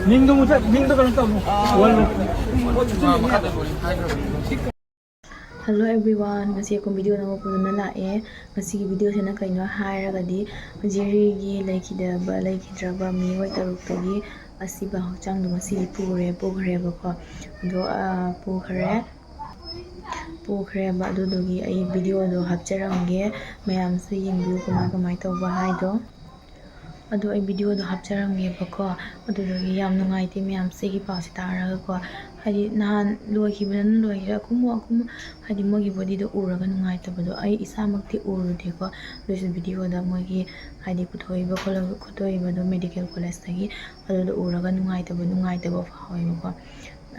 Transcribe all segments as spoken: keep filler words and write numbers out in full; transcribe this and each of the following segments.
ꯃꯤꯡꯗꯣ ꯃꯨꯊꯠ-, ꯃꯤꯡꯗꯣ ꯀꯩꯅꯣ ꯇꯧꯅꯨ꯫ ꯍꯜꯂꯣ ꯑꯦꯕ꯭ꯔꯤꯋꯥꯟ, ꯉꯁꯤ ꯑꯩꯈꯣꯏ ꯚꯤꯗꯤꯑꯣ ꯑꯅꯧꯕ ꯄꯨꯗꯨꯅ ꯂꯥꯛꯑꯦ꯫ ꯉꯁꯤꯒꯤ ꯚꯤꯗꯤꯑꯣꯁꯤꯅ ꯀꯩꯅꯣ ꯍꯥꯏꯔꯒꯗꯤ, ꯖꯦꯔꯤꯒꯤ ꯂꯩꯈꯤꯗꯕ, ꯂꯩꯈꯤꯗ꯭ꯔꯕ ꯃꯤꯑꯣꯏ ꯇꯔꯨꯛꯇꯒꯤ ꯑꯁꯤꯕ ꯍꯛꯆꯥꯡꯗꯣ ꯉꯁꯤꯗꯤ ꯄꯨꯔꯦ, ꯄꯨꯈ꯭ꯔꯦꯕꯀꯣ꯫ ꯑꯗꯣ, ꯑ, ꯄꯨꯈ꯭ꯔꯦ꯫ ꯄꯨꯈ꯭ꯔꯦꯕ꯫ ꯑꯗꯨꯗꯨꯒꯤ ꯑꯩ ꯚꯤꯗꯤꯑꯣꯗꯣ ꯍꯥꯞꯆꯔꯝꯒꯦ, ꯃꯌꯥꯝꯁꯨ ꯌꯦꯡꯕꯤꯌꯨ ꯀꯃꯥꯏ ꯀꯃꯥꯏ ꯇꯧꯕ ꯍꯥꯏꯗꯣ꯫ ꯑꯗꯣ ꯑꯩ ꯚꯤꯗꯤꯑꯣꯗꯣ ꯍꯥꯞꯆꯔꯝꯒꯦꯕꯀꯣ꯫ ꯑꯗꯨꯗꯨꯒꯤ ꯌꯥꯝ ꯅꯨꯡꯉꯥꯏꯇꯦ ꯃꯌꯥꯝ ꯁꯤꯒꯤ ꯄꯥꯎꯁꯦ ꯇꯥꯔꯒꯀꯣ꯫ ꯍꯥꯏꯗꯤ ꯅꯍꯥꯟ ꯂꯣꯏꯈꯤꯕꯗꯅ ꯂꯣꯏꯈꯤꯕ, ꯑꯀꯨꯝꯃꯨ ꯑꯀꯨꯝꯃꯨ, ꯍꯥꯏꯗꯤ ꯃꯣꯏꯒꯤ ꯕꯣꯗꯤꯗꯣ ꯎꯔꯒ ꯅꯨꯡꯉꯥꯏꯇꯕꯗꯣ꯫ ꯑꯩ ꯏꯁꯥꯃꯛꯇꯤ ꯎꯔꯨꯗꯦꯀꯣ, ꯑꯗꯨꯏꯁꯨ ꯚꯤꯗꯤꯑꯣꯗ ꯃꯣꯏꯒꯤ ꯍꯥꯏꯗꯤ ꯄꯨꯊꯣꯛꯏꯕ ꯈꯣꯠꯂ-, ꯈꯣꯠꯇꯣꯛꯏꯕꯗꯣ ꯃꯦꯗꯤꯀꯦꯜ ꯀꯣꯂꯦꯖꯇꯒꯤ, ꯑꯗꯨꯗꯣ ꯎꯔꯒ ꯅꯨꯡꯉꯥꯏꯇꯕ, ꯅꯨꯡꯉꯥꯏꯇꯕ ꯐꯥꯎꯋꯦꯕꯀꯣ꯫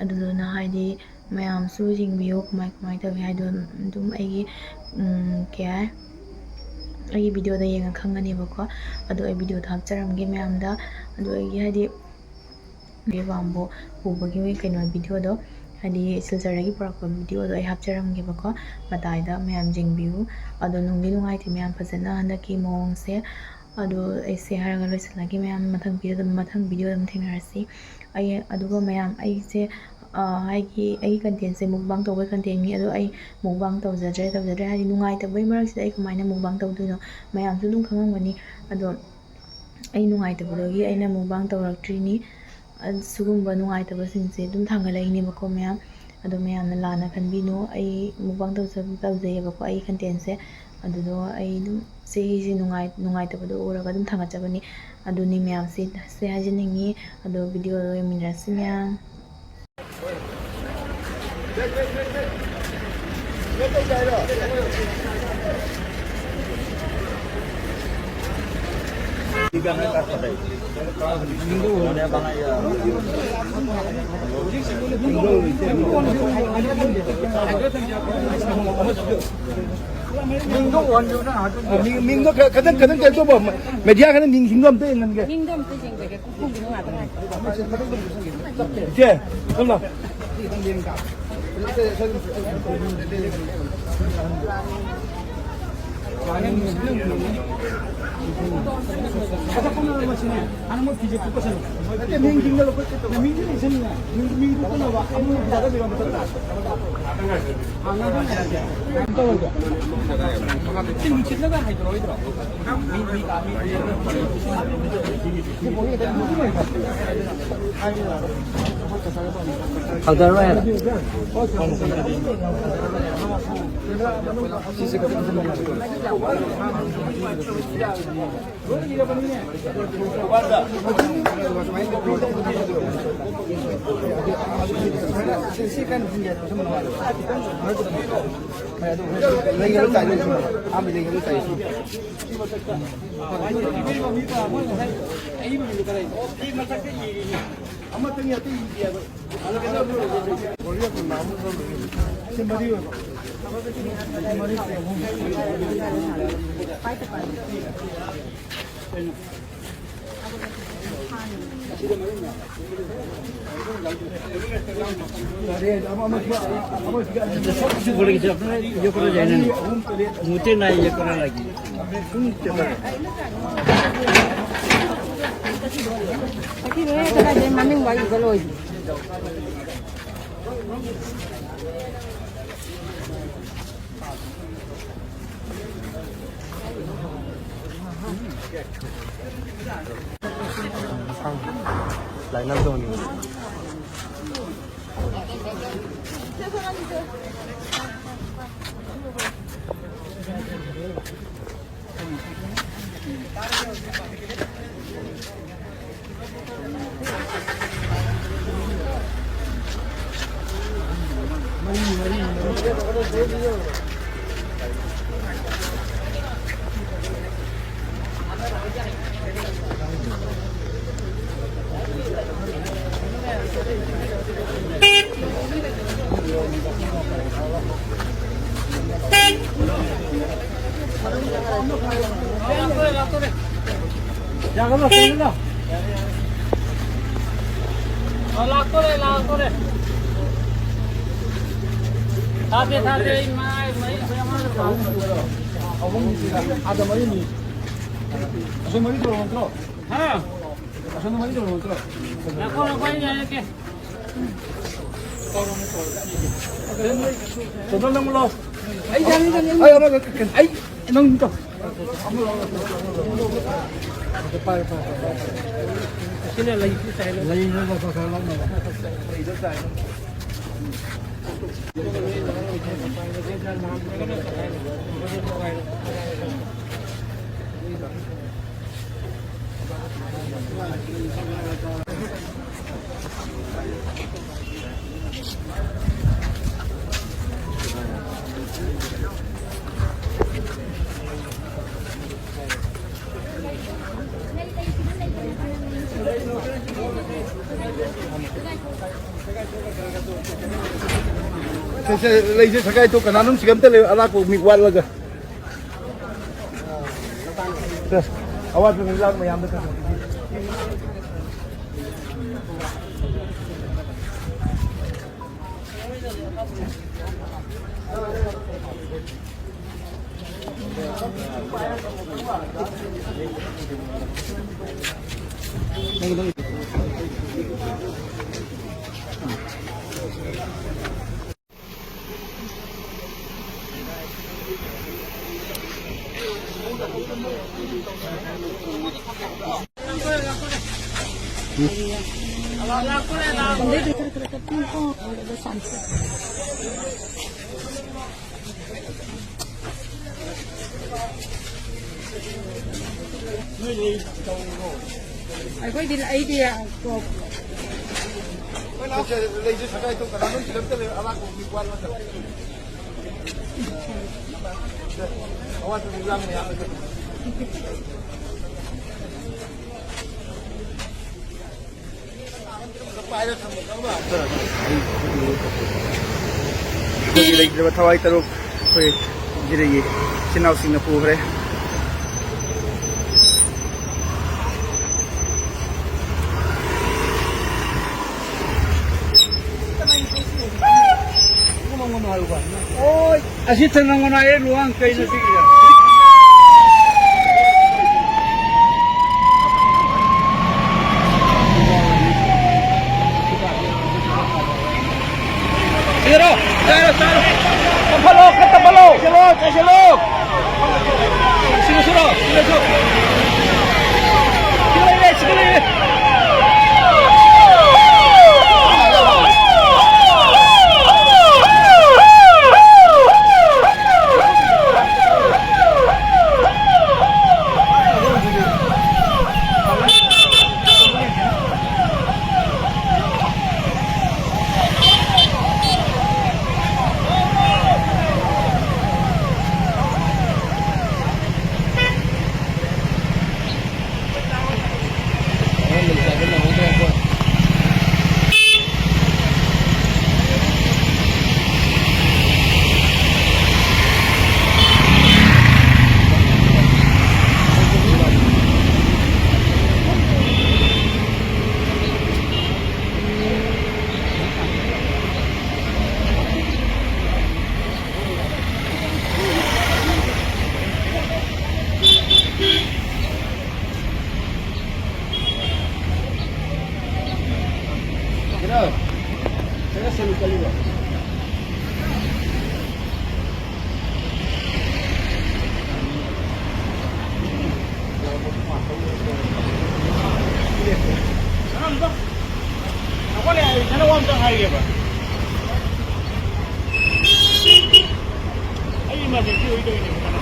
ꯑꯗꯨꯗꯨꯅ ꯍꯥꯏꯗꯤ ꯃꯌꯥꯝꯁꯨ ꯌꯦꯡꯕꯤꯌꯨ ꯀꯃꯥꯏ ꯀꯃꯥꯏ ꯇꯧꯏ ꯍꯥꯏꯗꯣ꯫ ꯑꯗꯨꯝ ꯑꯩꯒꯤ, ꯎꯝ, ꯀꯩ ꯍꯥꯏ, ꯑꯩꯒꯤ ꯚꯤꯗꯤꯑꯣꯗ ꯌꯦꯡꯉ ꯈꯪꯒꯅꯦꯕꯀꯣ꯫ ꯑꯗꯣ ꯑꯩ ꯚꯤꯗꯤꯑꯣꯗꯣ ꯍꯥꯞꯆꯔꯝꯒꯦ ꯃꯌꯥꯝꯗ꯫ ꯑꯗꯣ ꯑꯩꯒꯤ ꯍꯥꯏꯗꯤ ꯕꯥꯝꯕꯨ ꯄꯨꯕꯒꯤ ꯀꯩꯅꯣ ꯚꯤꯗꯤꯑꯣꯗꯣ, ꯍꯥꯏꯗꯤ ꯁꯤꯜꯆꯔꯗꯒꯤ ꯄꯨꯔꯛꯄ ꯚꯤꯗꯤꯑꯣꯗꯣ ꯑꯩ ꯍꯥꯞꯆꯔꯝꯒꯦꯕꯀꯣ ꯃꯇꯥꯏꯗ, ꯃꯌꯥꯝ ꯌꯦꯡꯕꯤꯌꯨ꯫ ꯑꯗꯣ ꯅꯨꯡꯗꯤ ꯅꯨꯡꯉꯥꯏꯇꯦ ꯃꯌꯥꯝ, ꯐꯖꯅ ꯍꯟꯗꯛꯀꯤ ꯃꯑꯣꯡꯁꯦ꯫ ꯑꯗꯣ ꯑꯩꯁꯦ ꯍꯥꯏꯔꯒ ꯂꯣꯏꯁꯤꯜꯂꯒꯦ ꯃꯌꯥꯝ, ꯃꯊꯪ ꯚꯤꯗꯤꯑꯣꯗ, ꯃꯊꯪ ꯚꯤꯗꯤꯑꯣꯗ ꯑꯃꯨꯛ ꯊꯦꯡꯅꯔꯁꯤ꯫ ꯑꯩ, ꯑꯗꯨꯒ ꯃꯌꯥꯝ, ꯑꯩꯁꯦ, ꯑ, ꯍꯥꯏꯗꯤ ꯑꯩꯒꯤ ꯀꯟꯇꯦꯟꯁꯦ ꯃꯨꯛꯕꯥꯡ ꯇꯧꯕꯒꯤ ꯀꯟꯇꯦꯟꯅꯤ꯫ ꯑꯗꯣ ꯑꯩ ꯃꯨꯛꯕꯥꯡ ꯇꯧꯖꯗ꯭ꯔꯦ, ꯇꯧꯖꯗ꯭ꯔꯦ ꯍꯥꯏꯗꯤ ꯅꯨꯡꯉꯥꯏꯇꯕꯒꯤ ꯃꯔꯛꯁꯤꯗ ꯑꯩ ꯀꯃꯥꯏꯅ ꯃꯨꯛꯕꯥꯡ ꯇꯧꯗꯣꯏꯅꯣ? ꯃꯌꯥꯝꯁꯨ ꯑꯗꯨꯝ ꯈꯪꯉꯝꯒꯅꯤ꯫ ꯑꯗꯣ ꯑꯩ ꯅꯨꯡꯉꯥꯏꯇꯕꯗꯨꯒꯤ ꯑꯩꯅ ꯃꯨꯛꯕꯥꯡ ꯇꯧꯔꯛꯇ꯭ꯔꯤꯅꯤ꯫ ꯑ, ꯁꯤꯒꯨꯝꯕ ꯅꯨꯡꯉꯥꯏꯇꯕꯁꯤꯡꯁꯦ ꯑꯗꯨꯝ ꯊꯥꯡꯒꯠꯂꯛꯏꯅꯦꯕꯀꯣ ꯃꯌꯥꯝ꯫ ꯑꯗꯣ ꯃꯌꯥꯝꯅ ꯂꯥꯟꯅ ꯈꯟꯕꯤꯅꯨ꯫ ꯑꯩ ꯃꯨꯛꯕꯥꯡ ꯇꯧꯖ-, ꯇꯧꯖꯩꯌꯦꯕꯀꯣ ꯑꯩꯒꯤ ꯀꯟꯇꯦꯟꯁꯦ꯫ ꯑꯗꯨꯗꯣ ꯑꯩ ꯑꯗꯨꯝ ꯁꯤꯒꯤꯁꯦ ꯅꯨꯡꯉꯥꯏ-, ꯅꯨꯡꯉꯥꯏꯇꯕꯗꯣ ꯎꯔꯒ ꯑꯗꯨꯝ ꯊꯥꯡꯒꯠꯆꯕꯅꯤ꯫ ꯑꯗꯨꯅꯤ ꯃꯌꯥꯝꯁꯦ, ꯁꯦ ꯍꯥꯏꯖꯅꯤꯡꯉꯤ꯫ ꯑꯗꯣ ꯚꯤꯗꯤꯑꯣꯗꯣ ꯌꯦꯡꯃꯤꯟꯅꯔꯁꯤ ꯃꯌꯥꯝ꯫ ꯃꯤꯡꯗꯣ ꯋꯥꯟ ꯖꯤꯔꯣ ꯅꯥꯏꯟ ꯍꯥꯞꯄꯤꯌꯨ꯫ ꯃꯤꯡ, ꯃꯤꯡꯗꯣ ꯈ-, ꯈꯤꯇꯪ, ꯈꯤꯇꯪ ꯀꯩꯅꯣ ꯇꯧꯕ, ꯃꯦꯗꯤꯌꯥ ꯈꯔ ꯃꯤꯡꯁꯤꯡꯗꯣ ꯑꯝꯇ ꯌꯦꯡꯍꯟꯒꯦ꯫ ꯃꯤꯡꯗꯣ ꯑꯝꯇ ꯌꯦꯡꯖꯒꯦ, ꯈꯨꯝꯕꯤꯅꯨ ꯉꯥꯛꯇ ꯉꯥꯏ꯫ ꯏꯆꯦ, ꯁꯣꯝ ꯂꯥꯎ꯫ ꯍꯧꯗꯔꯣꯏ ꯍꯥꯏꯕ꯫ ꯃꯃꯤꯡ ꯋꯥꯔꯤꯕ ꯂꯣꯏ꯫ ꯂꯥꯛꯇꯣꯔꯦ, ꯂꯥꯛꯇꯣꯔꯦ꯫ ꯊꯥꯗꯦ, ꯊꯥꯗꯦ, ꯑꯩ ꯃꯥꯏ, ꯃꯩ, ꯃꯩ ꯑꯃ ꯑꯍꯨꯝ, ꯑꯥꯗ ꯃꯔꯤꯅꯤ꯫ ꯑꯁꯣꯝ ꯃꯔꯤ ꯇꯧꯔꯣ, ꯅꯠꯇ꯭ꯔꯣ? ꯍꯥ? ꯉꯥꯏꯈꯣ, ꯉꯥꯏꯈꯣ, ꯑꯩ ꯉꯥꯏꯔꯛꯀꯦ꯫ ꯆꯟꯗꯟ, ꯅꯪ ꯂꯥꯎ꯫ ꯑꯩ ꯌꯥꯅꯤ, ꯌꯥꯅꯤ, ꯑꯩ ꯑꯃ ꯂꯧꯔꯛꯀꯦ꯫ ꯑꯩ ꯅꯪ ꯇꯧ꯫ ꯁꯤꯅ ꯂꯩꯁꯤ ꯆꯥꯏꯅ꯫ ꯂꯩ ꯅꯪ ꯂꯧꯊꯣꯛ ꯈꯔ ꯂꯧꯅꯕ꯫ ꯁꯦ, ꯁꯦ, ꯂꯩꯁꯦ ꯁꯒꯥꯏ ꯇꯣꯛ, ꯀꯅꯥꯅꯣꯝ ꯁꯤꯒ ꯑꯝꯇ ꯂꯩꯌꯨ, ꯑꯔꯥꯛꯄ ꯃꯤ ꯋꯥꯠꯂꯒ꯫ ꯁꯦ, ꯑꯋꯥꯠꯄ ꯃꯤ ꯂꯥꯛ ꯃꯌꯥꯝꯗ ꯈꯔ ꯈꯔ ꯄꯤꯕꯤꯌꯨ꯫ ꯑꯩꯈꯣꯏꯗꯤ, ꯑꯩꯗꯤ, ꯁꯦ, ꯁꯦ, ꯂꯩꯁꯦ ꯁꯒꯥꯏ ꯇꯣꯛ, ꯀꯅꯥꯅꯣꯝ ꯁꯤꯒ ꯑꯝꯇ ꯂꯩꯌꯨ, ꯑꯔꯥꯛꯄ ꯃꯤ ꯋꯥꯠꯂꯒ꯫ ꯁꯦ, ꯑꯋꯥꯠꯄ ꯃꯤ ꯂꯥꯛ ꯃꯌꯥꯝꯗ꯫ ꯑꯩꯈꯣꯏꯒꯤ ꯂꯩꯇ꯭ꯔꯕ ꯊꯋꯥꯏ ꯇꯔꯨꯛ ꯑꯩꯈꯣꯏ ꯖꯤꯔꯤꯒꯤ ꯏꯆꯤꯟ ꯏꯅꯥꯎꯁꯤꯡꯅ ꯄꯨꯈ꯭ꯔꯦ꯫ ꯑꯣꯏ, ꯑꯁꯤ ꯊꯅꯪ ꯃꯅꯥꯏ ꯂꯨꯋꯥꯡ ꯀꯩꯅ ꯁꯤꯒꯤ꯫ ꯆꯥꯔꯣ, ꯆꯥꯔꯣ꯫ ꯀꯞꯐꯜꯂꯣ, ꯈꯔ ꯀꯞꯐꯜꯂꯣ꯫ ꯆꯦꯜꯂꯣ, ꯆꯦꯜꯂꯣ꯫ ꯁꯤꯗ ꯁꯨꯔꯣ, ꯁꯤꯗ ꯁꯨ꯫ ꯁꯤꯗ ꯂꯩꯔꯦ, ꯁꯤꯗ ꯂꯩꯔꯦ꯫ ꯑꯩꯈꯣꯏꯅ ꯏꯊꯟꯗ ꯋꯥ ꯑꯝꯇꯪ ꯍꯥꯏꯒꯦꯕ꯫ ꯑꯩ ꯏꯃꯥꯔꯖꯦꯟꯁꯤ ꯑꯣꯏꯗꯣꯏꯅꯦꯕ ꯀꯩꯅꯣ꯫